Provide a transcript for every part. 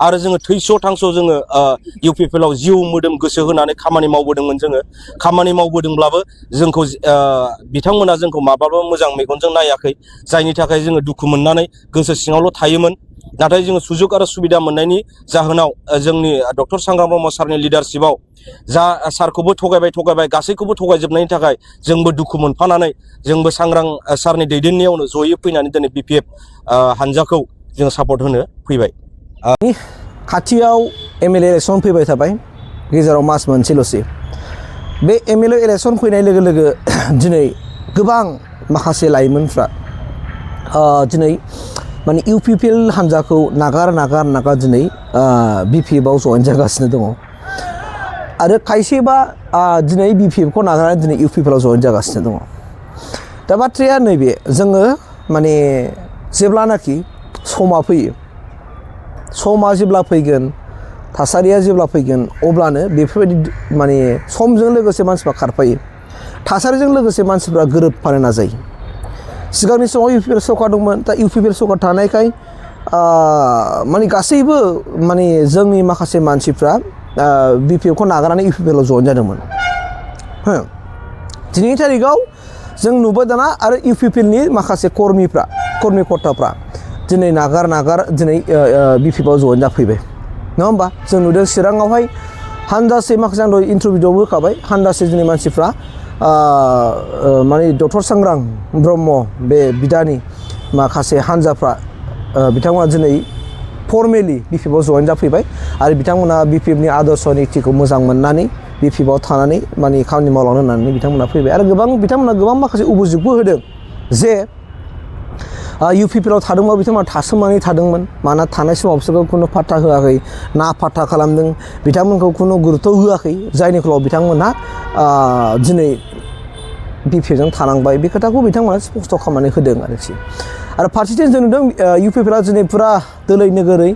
आरो जोङो थैस' थांस' जोङो UPPL आव जिउ मोदोम गोसो होनानै खामानि मावबोदोंमोन जोङो खामानि मावबोदोंब्लाबो जोंखौ बिथांमोना जोंखौ माब्लाबा मोजां मेगनजों नायाखै जायनि थाखाय जोङो दुखु मोननानै गोसो सिङावल' थायोमोन नाथाय जोङो सुजुग आरो सुबिदा मोननायनि जाहोनाव जोंनि डक्टर सांग्रां ब्रह्म सारनि लिडारशिपआव जा सारखौबो थगायबाय गासैखौबो थगायजोबनायनि थाखाय जोंबो दुखु मोनफानानै जोंबो सांग्रां सारनि दैदेननायावनो जयै फैनानै दिनै BPF हानजाखौ जों सापर्ट होनो फैबाय। खाथियाव MLA इलेक्सन फैबाय थाबाय गेजेराव मास मोनसेल'सै बे MLA इलेक्सन फैनाय लोगो लोगो दिनै गोबां माखासे लाइमोनफ्रा दिनै माने UPPL हानजाखौ नागार दिनै BPF आव जइन जागासिनो दङ आरो खायसेबा दिनै BPF खौ नागारनानै दिनै UPPL आव जइन जागासिनो दङ। दा बाथ्राया नैबे जोङो माने जेब्लानाखि समा फैयो समा जेब्ला फैगोन थासारिया जेब्ला फैगोन अब्लानो बेफोरबायदि माने समजों लोगोसे मानसिफ्रा खारफायो थासारिजों लोगोसे मानसिफ्रा गोरोबफानो नाजायो। सिगांनि समाव UPPL सरकार दंमोन दा UPPL सरकार थानायखाय माने गासैबो माने जोंनि माखासे मानसिफ्रा BPF खौ नागारनानै UPPL आव जइन जादोंमोन। दिनैनि थारिखआव जों नुबाय दाना आरो UPPL नि माखासे कर्मि कर्ताफ्रा दिनै नागार दिनै BPF आव जइन जाफैबाय नङा होमबा जों नुदों चिराङावहाय हान्जासे माखासे आं इन्टारभिउआवबो होखाबाय हान्जासे दिनै मानसिफ्रा माने डक्टर सांग्रां ब्रह्म बे बिदानि माखासे हान्जाफ्रा बिथांमोना दिनै फर्मेलि BPF आव जइन जाफैबाय आरो बिथांमोना BPF नि आदर्श नितिखौ मोजां मोननानै BPF आव थानानै माने खामानि मावलांनो होननानै बिथांमोना फैबाय आरो बिथांमोना गोबां माखासे अभियोगबो होदों जे UPPL आव थादोंब्ला बिथांमोना थासोमनानै थादोंमोन मानोना थानाय समाव बिसोरखौ खुनु पात्ता होआखै ना पात्ता खालामदों बिथांमोनखौ खुनु गुरुत्व होआखै जायनि फलाव बिथांमोनहा दिनै BPF जों थानांबाय बे खोथाखौ बिथांमोना स्पष्ट खालामनानै होदों आरो फारसेथिं जों नुदों UPPL आ दिनै फुरा दोलै नोगोरै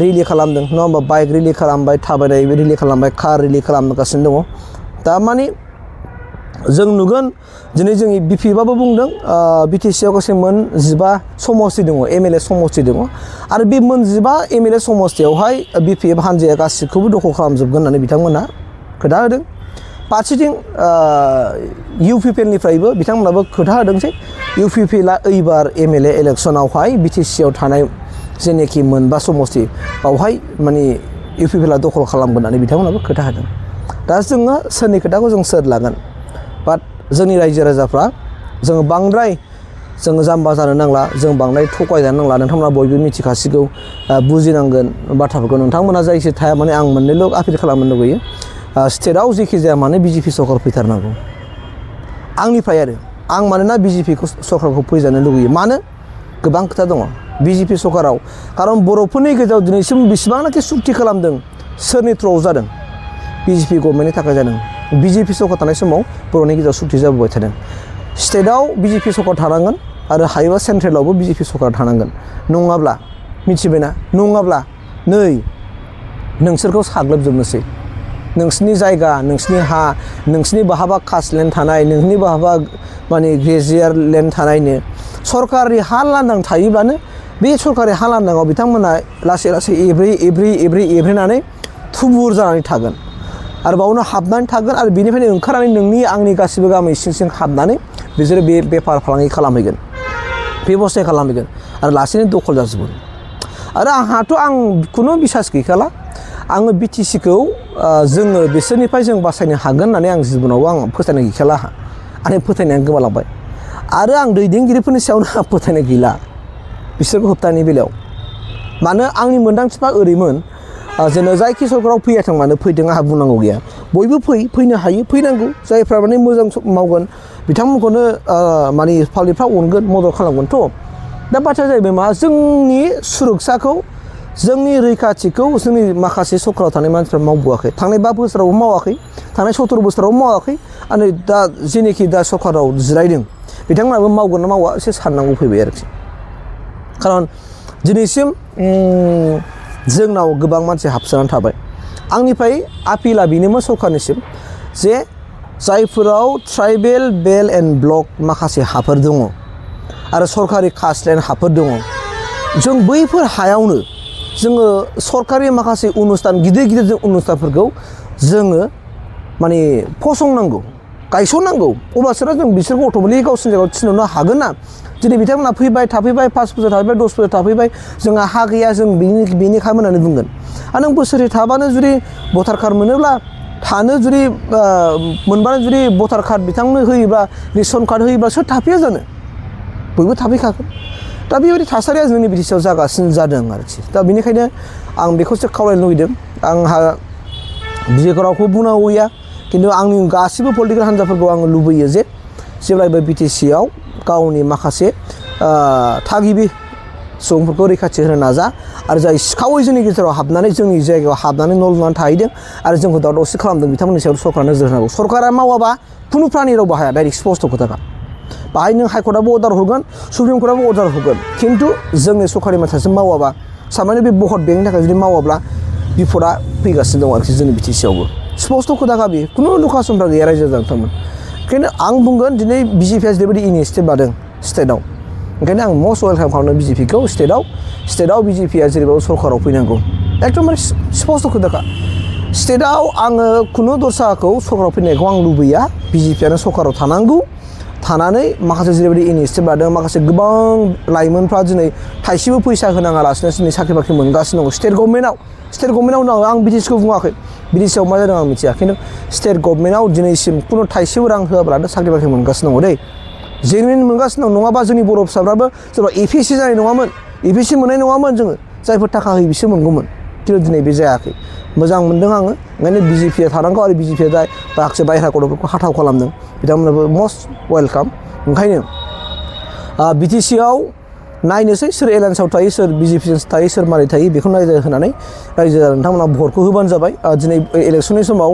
रिलि खालामदों नङा होमबा बाइक रिलि खालामबाय थाबायनाय रिलि खालामबाय कार रिलि खालामगासिनो दङ दा माने जों नुगोन दिनै जोंनि BPF आबो बुंदों BTC आव गासै मोन 15 समस्ति दङ MLA समस्ति दङ आरो बे मोन 15 MLA समस्तियावहाय BPF हानजाया गासिखौबो दखल खालामजोबगोन होननानै बिथांमोना खोथा होदों। फारसेथिं UPPL निफ्रायबो बिथांमोनाबो खोथा होदों जे UPPL आ एबार MLA इलेक्सनावहाय BTC आव थानाय जेनेखि मोनबा समस्ति बावहाय माने UPPL आ दखल खालामगोन होननानै बिथांमोनाबो खोथा होदों। दा जोङो सोरनि खोथाखौ जों सोर लागोन बाट जोंनि रायजो राजाफ्रा जोङो बांद्राय जोङो जाम्बा जानो नांला जों बांद्राय थगायजानो नांला नोंथांमोना बयबो मिथिखासिगौ बुजिनांगोन बाथ्राफोरखौ नोंथांमोना जायखि थाया माने आं मोननैल' आपिल खालामनो लुगैयो स्टेटआव जेखि जाया मानो BJP सरकार फैथारनांगौ आंनिफ्राय आरो आं मानोना BJP सरकारखौ फैजानो लुगैयो मानो गोबां खोथा दङ BJP सरकाराव खारन बर'फोरनि गेजेराव दिनैसिम बेसेबांनाखि सुक्ति खालामदों सोरनि थ्रुआव जादों BJP गभर्नमेन्टनि थाखाय जादों BJP सरकार थानाय समाव बर'नि गेजेराव सुक्ति जाबोबाय थादों स्टेटआव BJP सरकार थानांगोन आरो हायोबा सेन्ट्रेलावबो BJP सरकार थानांगोन नङाब्ला मिथिबायना नङाब्ला नै नोंसोरखौ साग्लोबजोबनोसै नोंसिनि जायगा नोंसिनि हा नोंसिनि बहाबा कास्ट लेन्ड थानाय नोंसिनि बहाबा माने ग्रेजियार लेन्ड थानायनो सरकारि हा लांदां थायोब्लानो बे सरकारि हा लांदाङाव बिथांमोना लासै एब्रेनानै थुबुर जानानै थागोन आरो बावनो हाबनानै थागोन आरो बेनिफ्रायनो ओंखारनानै नोंनि आंनि गासिबो गामि सिं हाबनानै बिसोरो बे बेफार फालांगि खालामहैगोन बेबस्था खालामहैगोन आरो लासैनो दखल जाजोबगोन आरो आं खुनु बिसास गैखाला आङो BTC-खौ जोङो बिसोरनिफ्राय जों बासायनो हागोन होननानै आं जिबनावबो आं फोथायनाय गैखाला आंनि फोथायनाया गोमालांबाय आरो आं दैदेनगिरिफोरनि सायावनो आं फोथायनाय गैला बिसोरखौ होबथानायनि बेलायाव मानो आंनि मोन्दांथिफ्रा ओरैमोन जेन' जायखि सरकाराव फैयाथों मानो फैदों आंहा बुंनांगौ गैया बयबो फैनो हायो फैनांगौ जायफ्रा माने मोजां मावगोन बिथांमोनखौनो माने पाब्लिकफ्रा अनगोन मदद खालामगोनथ' दा बाथ्राया जाहैबाय मा जोंनि सुरक्षाखौ जोंनि रैखाथिखौ जोंनि माखासे सरकाराव थानाय मानसिफ्रा मावबोआखै थांनाय 5 बोसोरावबो मावाखै थांनाय 17 बोसोरावबो मावाखै आरो दा जेनेखि दा सरकाराव जिरायदों बिथांमोनाबो मावगोन ना मावा एसे साननांगौ फैबाय आरोखि खारन दिनैसिम जोंनाव गोबां मानसि हाबसोनानै थाबाय आंनिफ्राय आपिला बेनोमोन सरकारनिसिम जे जायफोराव ट्राइबेल बेल्ट एन्ड ब्लक माखासे हाफोर दङ आरो सरकारि कास्ट लेन्ड हाफोर दङ जों बैफोर हायावनो जोङो सरकारि माखासे अनुस्थान गिदिर गिदिर जों अनुस्थानफोरखौ जोङो माने फसंनांगौ गायसननांगौ अब्लासो जों बिसोरखौ अट'मेटिकलि गावसिनि जायगायाव थिनहरनो हागोन ना दिनै बिथांमोना फैबाय थाफैबाय 5 बोसोर थाफैबाय 10 बोसोर थाफैबाय जोंहा हा गैया जों बेनिखाय होननानै बुंगोन आरो नों बोसोरसे थाबानो जुदि भटार कार्ड मोनोब्ला थानो जुदि मोनबानो जुदि भटार कार्ड बिथांनो होयोब्ला रेशन कार्ड होयोब्ला सोर थाफैया जानो बयबो थाफैखागोन दा बेबायदि थासारिया जोंनि बिटिसिआव जागासिनो जादों आरोखि दा बेनिखायनो आं बेखौसो खावलायनो लुबैदों आंहा बिजेखौ रावखौ बुंनांगौ गैया खिन्थु आंनि गासिबो पलिटिकेल हान्जाफोरखौ आङो लुबैयो जे जेब्लायबो बिटिसिआव गावनि माखासे थागिबि सुबुंफोरखौ रैखाथि होनो नाजा आरो जाय सिखावै जोंनि गेजेराव हाबनानै जोंनि जायगायाव हाबनानै न' लुनानै थाहैदों आरो जोंखौ दावराव दावसि खालामदों बिथांमोननि सायाव सरकारा नोजोर होनांगौ सरकारा मावाबा खुनु प्रानि राव बाहाया डाइरेक्ट स्पस्ट खोथाखा बाहाय नों हाइकर्टआबो अर्डार हरगोन सुप्रिम कर्टआबो अर्डार हरगोन खिन्थु जोंनि सरकारि मानसियासो मावाबा सामान्य बे भट बेंकनि थाखाय जुदि मावाब्ला बिपदा फैगासिनो दं आरोखि जोंनि बिटिसिआवबो स्पस्ट खोथाखा बे खुनु लुकासनफ्रा गैया रायजो जादोंमोन ओंखायनो आं बुंगोन दिनै बिजेपिआ जेरैबायदि इनिसिएटिभ लादों स्टेटआव ओंखायनो आं मस्ट वेलकाम खालामो बिजेपिखौ स्टेटआव बिजेपिआ जेरैबाबो सरकाराव फैनांगौ एकदमबारे स्पस्ट खोथाखा स्टेटआव आङो खुनु दस्राखौ सरकाराव फैनायखौ आं लुबैया बिजेपिआनो सरकाराव थानांगौ थानानै माखासे जेरैबायदि इनिसिएटिभ लादों माखासे गोबां लाइमोनफ्रा दिनै थाइसेबो फैसा होनाङालासिनो दिनै साख्रि बाख्रि मोनगासिनो दङ स्टेट गभर्नमेन्टआव आं बिटिसिखौ बुङाखै बिटिसिआव मा जादों आं मिथिया खिन्थु स्टेट गभर्नमेन्टआव दिनैसिम खुनु थाइसेबो रां होआब्लानो साख्रि बाख्रि मोनगासिनो दङ दै जेनुइन मोनगासिनो दं नङाबा जोंनि बर' फिसाफ्राबो सोरबा एपिएससि जानाय नङामोन एपिएससि मोननाय नङामोन जोङो जायफोर थाखा होयो बिसोर मोनगौमोन खिन्थु दिनै बे जायाखै मोजां मोनदों आङो ओंखायनो बिजेपिआ थानांगौ आरो बिजेपिआ दा माखासे बायह्रा गथ'फोरखौ हाथाव खालामदों बिथांमोनाबो मस्ट वेलकाम ओंखायनो बिटिसिआव नायनोसै सोर एलायन्सआव थायो सोर बिजेपिजों थायो सोर मारै थायो बेखौ नायजा होनानै रायजो नोंथांमोना भटखौ होबानो जाबाय दिनै इलेक्सननि समाव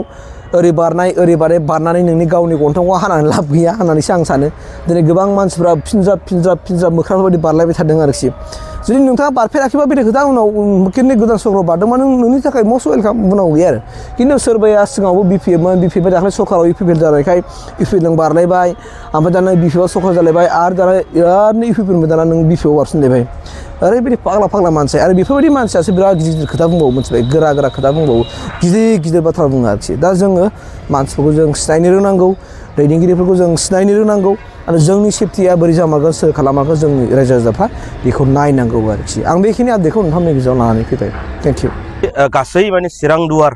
ओरै बारनाय ओरै बारनानै नोंनि गावनि गन्थंखौ हानानै लाब गैया होननानैसो आं सानो दिनै गोबां मानसिफ्रा फिनज्राब मोख्राफोरबायदि बारलायबाय थादों आरोखि जुदि नोंथाङा बारफेराखैबा बे खोथा उनाव किन्नै गोदान सरकाराव बारदोंबा नोंनि थाखाय मस्ट वेलकाम बुंनांगौ गैया आरो खिन्थु सोरबाया सिगाङावबो बिपिएफ दाख्लै सरकाराव इउपिपिएल जानायखाय इउपिपिएलजों बारलायबाय ओमफ्राय दाना बिपिएफआ सरकार जालायबाय आरो दाना बिरादनो इउपिपिएल दाना नों बिपिएफआव बारफिनलायबाय ओरैबायदि फाग्ला मानसि आरो बेफोरबायदि मानसियासो बिराद गिदिर खोथा बुंबावो मोनथिबाय गोरा खोथा बुंबावो गिदिर बाथ्रा बुङो आरोखि दा जोङो मानसिफोरखौ जों सिनायनो रोंनांगौ दैदेनगिरिफोरखौ जों सिनायनो रोंनांगौ आरो जोंनि सेफटिया बोरै जामारगोन सोर खालामागोन जोंनि रायजो राजाफ्रा बेखौ नायनांगौ आरोखि आं बेखिनि आदेरखौ नोंथांमोननि गेजेराव लानानै फैबाय थेंक इउ गासै माने चिरां दुवार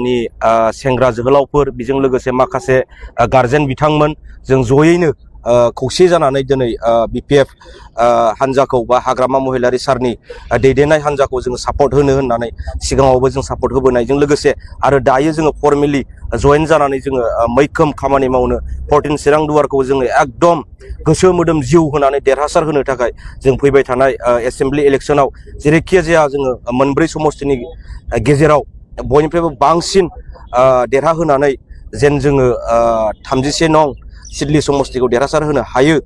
नि सेंग्रा जोहोलावफोर बेजों लोगोसे माखासे गारजेन बिथांमोन जों जयैनो खौसे जानानै दिनै बिपिएफ हान्जाखौ बा हाग्रामा महिलारि सारनि दैदेननाय हान्जाखौ जोङो सापर्ट होनो होननानै सिगाङावबो जों सापर्ट होबोनायजों लोगोसे आरो दायो जोङो फर्मेलि जयेन जानानै जोङो मैखोम खामानि मावनो 14 चिरां दुवारखौ जोङो एकदम गोसो मोदोम जिउ होनानै देरहासार होनो थाखाय जों फैबाय थानाय एसेम्बलि इलेक्सनाव जेरैखि जाया जोङो मोनब्रै समस्तिनि गेजेराव बयनिफ्रायबो बांसिन देरहाहोनानै जेन जोङो 31 नं सिडली समस्तिखौ देरहासार होनो हायो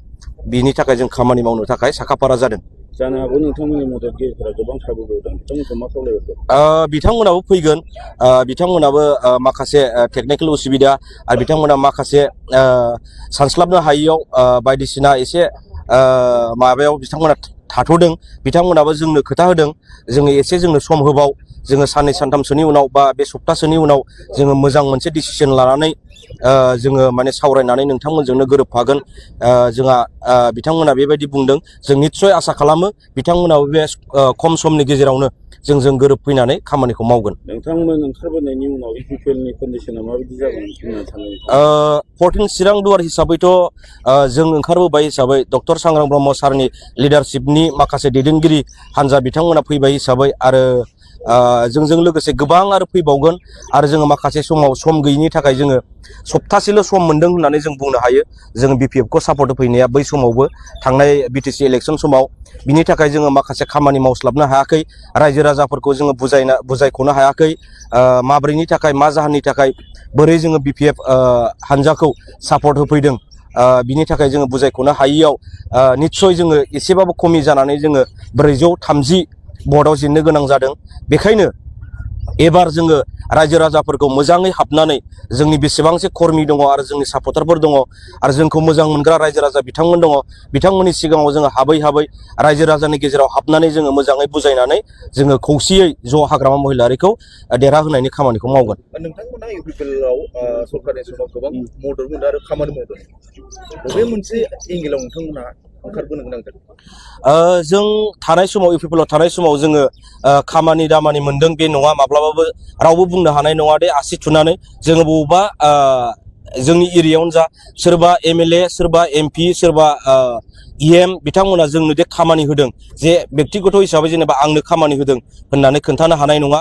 बिनि थाखाय जों खामानि मावनो थाखाय साखाफारा जादों जानो हागौ नोंथांमोननि मददगिरिफोरा गोबां खाबुबावदों बिथांमोनखौ मा खावलायहरगोन बिथांमोनाबो फैगोन बिथांमोनाबो माखासे टेकनिकेल उसुबिदा आरो बिथांमोना माखासे सानस्लाबनो हायियाव बायदिसिना एसे माबायाव बिथांमोना थाथ'दों बिथांमोनाबो जोंनो खोथा होदों जोंनो सम होबाव जोङो साननै सानथामसोनि उनाव बा बे सप्तासेनि उनाव जोङो मोजां मोनसे डिसिसन लानानै जोङो माने सावरायनानै नोंथांमोनजोंनो गोरोबफागोन जोंहा बिथांमोना बेबायदि बुंदों जों निस्सय आसा खालामो बिथांमोनाबो बे खम समनि गेजेरावनो जों गोरोबफैनानै खामानिखौ मावगोन नोंथांमोन ओंखारबोनायनि उनाव इउपिपिएलनि कन्डिशना माबायदि जागोन होनना सानो 14 चिरां दुवार हिसाबैथ' जों ओंखारबोबाय हिसाबै डक्टर सांग्रां ब्रह्म सारनि लिडारशिपनि माखासे दैदेनगिरि हान्जा बिथांमोना फैबाय हिसाबै आरो जोंजों लोगोसे गोबां आरो फैबावगोन आरो जोङो माखासे समाव सम गैयिनि थाखाय जोङो सप्तासेल' सम मोन्दों होननानै जों बुंनो हायो जों बिपिएफखौ सापर्ट होफैनाया बै समावबो थांनाय बिटिसि इलेक्सन समाव बिनि थाखाय जोङो माखासे खामानि मावस्लाबनो हायाखै रायजो राजाफोरखौ जोङो बुजायख'नो हायाखै माब्रैनि थाखाय मा जाहोननि थाखाय बोरै जोङो बिपिएफ हान्जाखौ सापर्ट होफैदों बिनि थाखाय जोङो बुजायख'नो हायियाव निस्सय जोङो एसेबाबो खमि जानानै जोङो 430 भटआव जेननो गोनां जादों बेखायनो एबार जोङो रायजो राजाफोरखौ मोजाङै हाबनानै जोंनि बेसेबांसो कर्मि दङ आरो जोंनि सापर्टारफोर दङ आरो जोंखौ मोजां मोनग्रा रायजो राजा बिथांमोन दङ बिथांमोननि सिगाङाव जोङो हाबै हाबै रायजो राजानि गेजेराव हाबनानै जोङो मोजाङै बुजायनानै जोङो खौसेयै ज' हाग्रामा महिलारिखौ देरहाहोनायनि खामानिखौ मावगोन। नोंथांमोना UPPLआव सरकारनि समाव गोबां मदद मोनदों आरो खामानि मावदों बबे मोनसे एंगेलाव नोंथांमोना ओंखारबोनो गोनां जादों? जों थानाय समाव UPPLआव थानाय समाव जोङो खामानि दामानि मोनदों बे नङा माब्लाबाबो रावबो बुंनो हानाय नङा दे आसि थुनानै जोङो बबेबा जोंनि एरियायावनो जा सोरबा MLA सोरबा MP सोरबा EM बिथांमोना जोंनो दे खामानि होदों जे बेक्तिगत हिसाबै जेनेबा आंनो खामानि होदों होननानै खोन्थानो हानाय नङा।